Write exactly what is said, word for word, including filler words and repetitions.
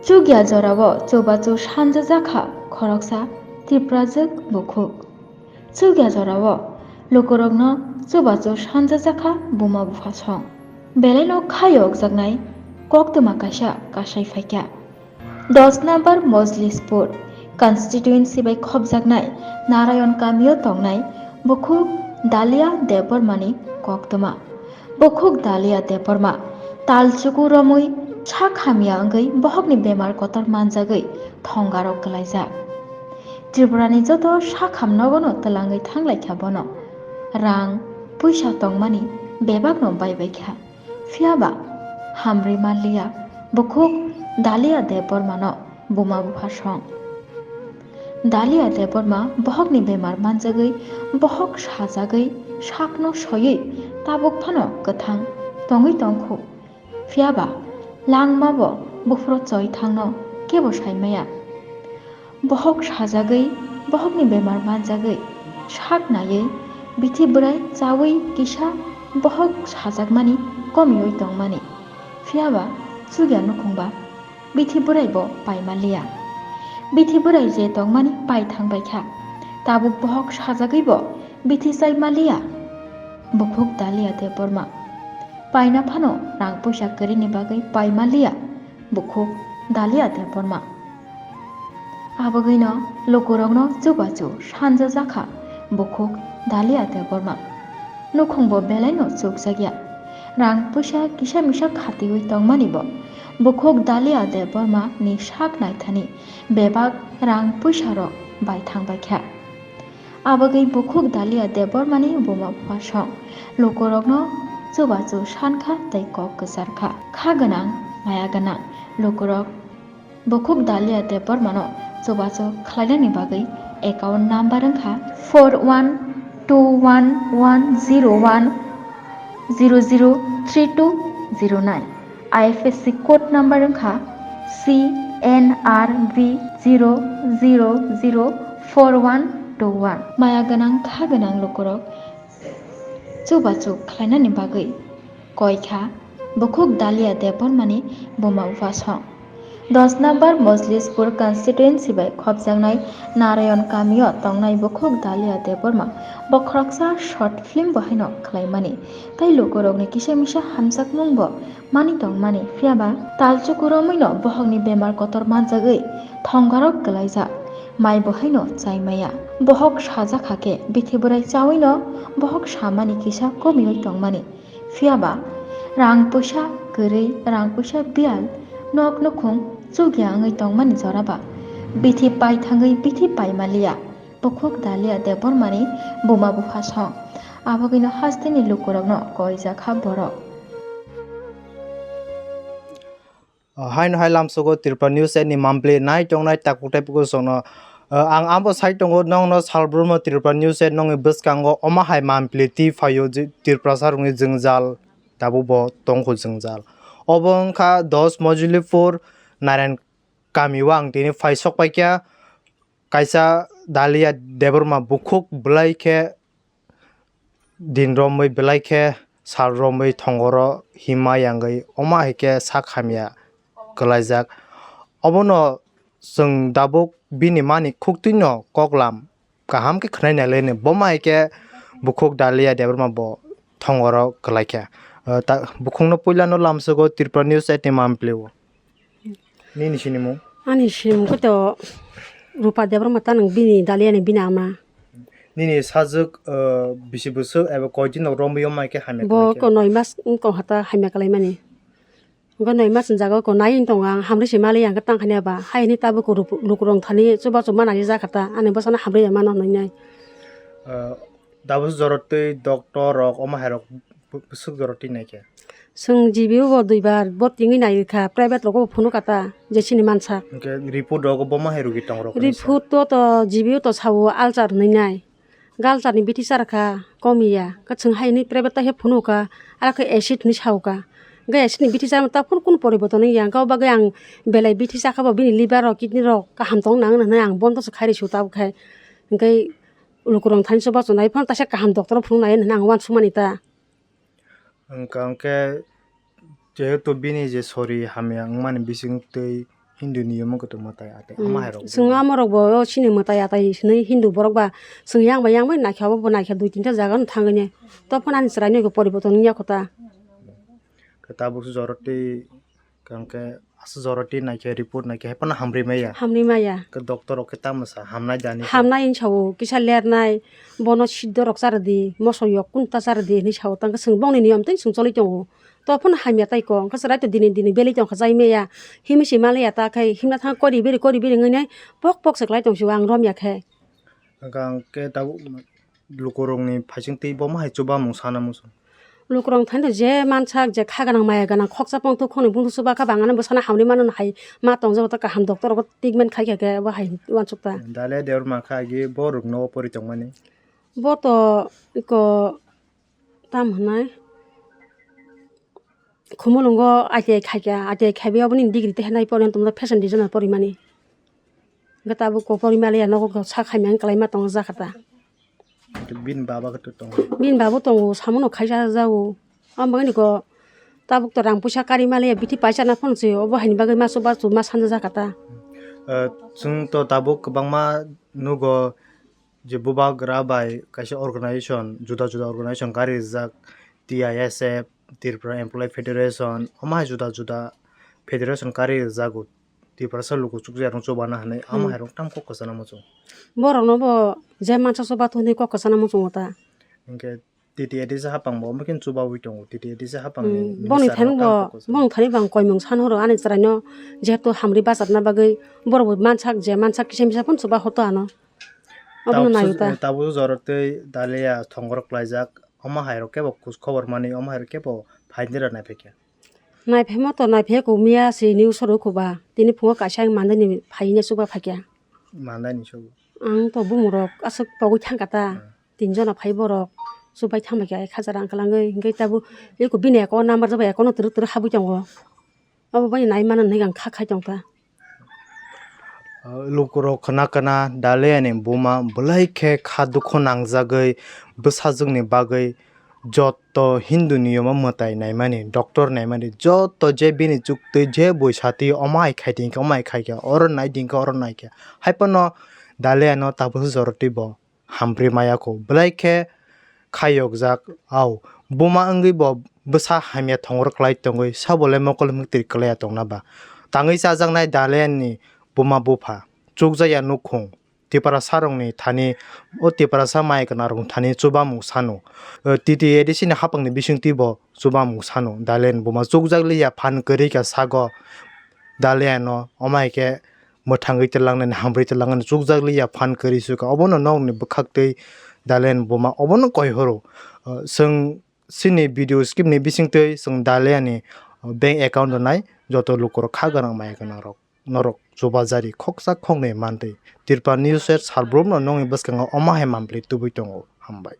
Chukya jorao chubachu sanjajakha khoroksa Tiprajwk bukhuk. Chukya jorao lukurokno chubachu sanjajakha buma bupha song. Belaino khayokjaknai koktwma kaisa kasai phaikha. Dos number Mojlispur constituency bai khopjaknai Narayon kamio tongnai bukhuk Dalia Debbarmani koktwma. Bukhuk Dalia Debbarma talchuku romwi sak hamya wngwi bohokni bemar kotor manjagwi thongaro kwlaijak. Tripurani joto sak ham nogono twlangwi thanglaikha bono. Rang, puisa tongmani bebakno baibaikha. Phiyaba hamrwi manliya bukhuk Dalia Debbarmano buma bupha song. Dalia Debbarma bohokni bemar manjagwi bohok sajagwi sakno soiwi tabuk phano kwthang tongwi tongkhu. Phiyaba langmabo buphuru choi thangno kebo saimaya. Bohok sajagwi, bohokni bemar manjagwi, sak naiwi, bithi bwrai chawi kisa bohok sajakmani komiwi tongmani. Phiyaba chukya nukhungba bithi bwraibo paima liya. Bithi bwrai je tongmani pai thangbaikha, tabuk bohok sajagwibo bithi chaima liya. Bukhuk Dalia Debbarma paina phano rang puisa kwrwini bagwi paima liya. Bukhuk Dalia Debbarma. Abogwino lukurokno chubachu sanjajakha bukhuk Dalia Debbarma. Nukhungbo belaino chukjakya. Rang puisa kisa misa khatiwi tongmanibo bukhuk Dalia Debbarma ni sak naithani bebak rang puisarok bai thangbaikha. Abogwi bukhuk Dalia Debbarmani buma bupha song lukurokno chubachu sankha tei kok kwcharkha. Kha gwnang, maya gwnang lukurok bukhuk Dalia Debbarmano chubachu khlainani bagwi account number wngkha four one two one one zero one zero zero three two zero nine. I F S C code number wngkha C N R V zero zero zero four one two one. Maya gwnang kha gwnang lukurok chubachu khlainani bagwi koi kha bukhuk Dalia Debbarmani buma bupha song. Dos number Mojlispur constituency bai khopjaknai Narayon kamio tongnai bukhuk Dalia Debbarma bokhoroksa short film bo haino khlaimani tei lukurokni kisa misa hamjakmungbo mani tongmani, phiyaba talchuku romwino bohokni bemar kotor manjagwi thongorok kwlaijak, mai bo haino chaimaya. Bohok sajak hakhe bithi bwrai chawino bohok samani kisa komiwi tongmani, phiyaba rang puisa kwrwi, rang puisa biyal, nok nukhung chukya wngwi tongmani joraba bithi pai thangwi bithi paima liya. Bukhuk Dalia Debbarmani buma bupha song. Abogwino hasteni lukurokno koijakha borok. Haino hai lamsogo Tripura News ni mampli nai tongnai takuk taipuku songno. Ang abo sai tongo nongno salbrumno Tripura News nongni bwskango oma hai mampli twi phaio Tripurasa rokni jwngjal tabukbo tongkhu jwngjal. Obo wngkha dos Mojilipur Narayan kamio ang tini phai sok paikha. Kaisa Dalia Debbarma bukhuk belai khe din romwi belai khe sal romwi thongoro hima yangwi oma hai khe sak hamya kwlaijak. Obono chwng tabuk bini mani khuktwino koklam kaham khe khwnai nai laini. Boma hai khe bukhuk Dalia Debbarma bo thongoro kwlaikha. Bukhukno puilano lamsogo Tripura News at ni mampli o. Nini sinimung? Ani sinimung khe to Rupa Debbarma ta nang bini Dalia ni bini ama. Nini sajwk bisi bwswk eba koi din rok romwi omai khe hamya kwlai khe? Bo ko noi mas wng tong hata hamya kwlai mani. Hwnkhe noi mas ni jaga o ko nai wng tongo ang hamri se mali ang khe tang khani aba hai hwnwi tabuk ko lukurok thani chubachu mana jak kha ta ani bwsano hamri ya mano hwnwi nai. Tabuk jorotwi doctor rok omo hai rok bwswk jorotwi nai khe? Chwng G B o bo duibar bo tingwi nai rwkha, private rogo bo phunukha ta, je chini mansa. Hwnkhe report rogo bo ma hai rwgwi tong rok? Report o to G B o to sao ulcer hwnwi nai. Ulcer ni bithi cha rwkha, komiya. Khe chwng hai hwnwi private ta khe phunukha, aro khe acid hwnwi saukha. Hwnkhe acid ni bithi cha ta phuru kunu poriborton wngya. Hwnkhe o bagwi ang belai bithi cha kha bo bini liver rok, kidney rok kaham tong nang hwnwi ang bondo se khai rw su tabuk khai. Hwnkhe lukurok thani chubachu nai phano taisa kaham doctor o phunuk nai hwnwi ang uansukmani ta. Hwnkha hwnkhe jehetu bini je sori hamya wngmani bisingtwi Hindu ni yomo khe to mwtai atai, hmm, ama hai rok chwng amo rok bo o chini mwtai atai hinwi Hindu borok ba chwng yang bai yang bai naikha, obo bo naikha dui tinta jaga no thangwi ne. To phano ani chwrai no eko poriborton wngya kho ta. Khe tabuk se joro tei, hwnkhe aswk joro tei naikhe report naikhe hai phano hamrwi maya. Hamrwi maya. Khe doctor rok khe tamo sa hamnai dani? Hamnai wng sao, kisa lernai, bono siddo rok charwdi, moso yok kunta charwdi hinwi sao, tangkhe chwng bongni niyom tei chwng choli tongo. To phano hamya tai kok, hwnkhe chwrai to dini dini belai tongkha chai maya, himwi se malaya ta khai himna thang kori biri kori biri wngwi nai pok pok se klai tong sio ang romya khe. Hwnkhe ang khe tabuk lukurokni phaising twi bo ma hai chubamung sana muchung. Lukurok thani to je mansak je kha gwnang maya gwnang khoksa pongthok khoni bungthok chuba kha bangano bwsano hamrwi mano hai ma tongjago ta kaham doctor rogo treatment khai kha khe bo hai uansuk ta. Dalia Debbarma kha agi bo rukno pori tongmani. Bo to eko tam hwnai. Khumulwngo I T I khaikha, I T I khaiwi oboni degree tei hanai pore wngtongmani fashion designer porimani. Hwnkhe tabuk kok porimaliya nogo kok sak hamya wng kwlaima tongo jakha ta. Bini baba khe tongo? Bini babo tongo, samono khaisa jago. Amo bagwino kok tabuk to rang puisa kari maliya, bithi paisa na phone se, obo haini bagwi ma chuba chuma sanja jakha ta. Eh, chwng to tabuk kwbangma nugo, je bubagra bai kaisa organization, juda juda organization kari rijak, T I S F, Tripura Employee Federation, omo hai juda juda federation kari rijago. Tiprasa luku chukjak rok chubana hinwi, omo hmm, hai rok tamo kok kwchana muchung. Borok no bo je mansa chuba thwngwi kok kwchana muchungo ta. Hinkhe T T A D C hapang bo omo khe chubaui tongo, T T A D C hapang ni hmm, minister boni thani no bo, tamo kok kwchana. Boni thani bo ang koimung san horo ani chwrai no, jehetu hamrwi bachatna bagwi borok bo mansak je mansak kisa misa phano chuba hoto ano. Abono naio ta. Tabuk jora tei Dalia thongorok klaijak, omo hai rok kebo khus khobor mani, omo hai rok kebo phaidera naiphai kha. Naiphai ma to naiphai kho miya se news o rw kho ba, tini phungo kaisa ang mandani phai ne chuba phai kha. Mandani chuba. Ang to bumung rok aswk pogwi thang kha ta, hmm, tin jona phai borok chubai thang bai kha, ek hajar rang kwlangwi, hwnkhe tabuk eko bini account number jaba account no twrwk twrwk habwi tongo. Obo bai nai mano hinwi ang kha khai tong kha. Lukurok khna khna Dalia ni buma belai khe kha dukhu nangjagwi bwsajwk ni bagwi joto Hindu ni yomo mwtai naimani, doctor naimani, joto je bini chuktwi je bui satwi omo hai khai di hinkhe omo hai khai kha, oro nai di hinkhe oro nai kha. Hai phano Dalia no tabuk se joro twi bo hamrwi maya kho, belai khe khayokjak. Au, buma wngwi bo bwsa hamya thongor klai tongwi, sabo le mokol mwktwi klaiya tongna ba? Tangwi chajaknai Dalia ni buma bupha, chukjakya nukhung, Tiprasa rokni thani, o Tiprasa mai kwna rokni thani chubamung sano. O T T A D C ni hapang ni bisingtwi bo chubamung sano. Dalia ni buma chukjak liya phan kwrwi kha sago. Dalia no omo hai khe mwthangwi twlangnani, hamrwi twlangnani chukjak liya phan kwrwi sukha. Obono nokni bwkhaktwi Dalia ni buma obono koi horo. Uh, chwng chini video skip ni bisingtwi chwng Dalia ni, uh, bank account rwnai joto lukurok kha gwnang maya gwnang rok norok chuba jari khoksa khoknwi mantwi. Tripura News at Salbrum no nokni bwskango omo hai mampli tubui tongo. Hambai.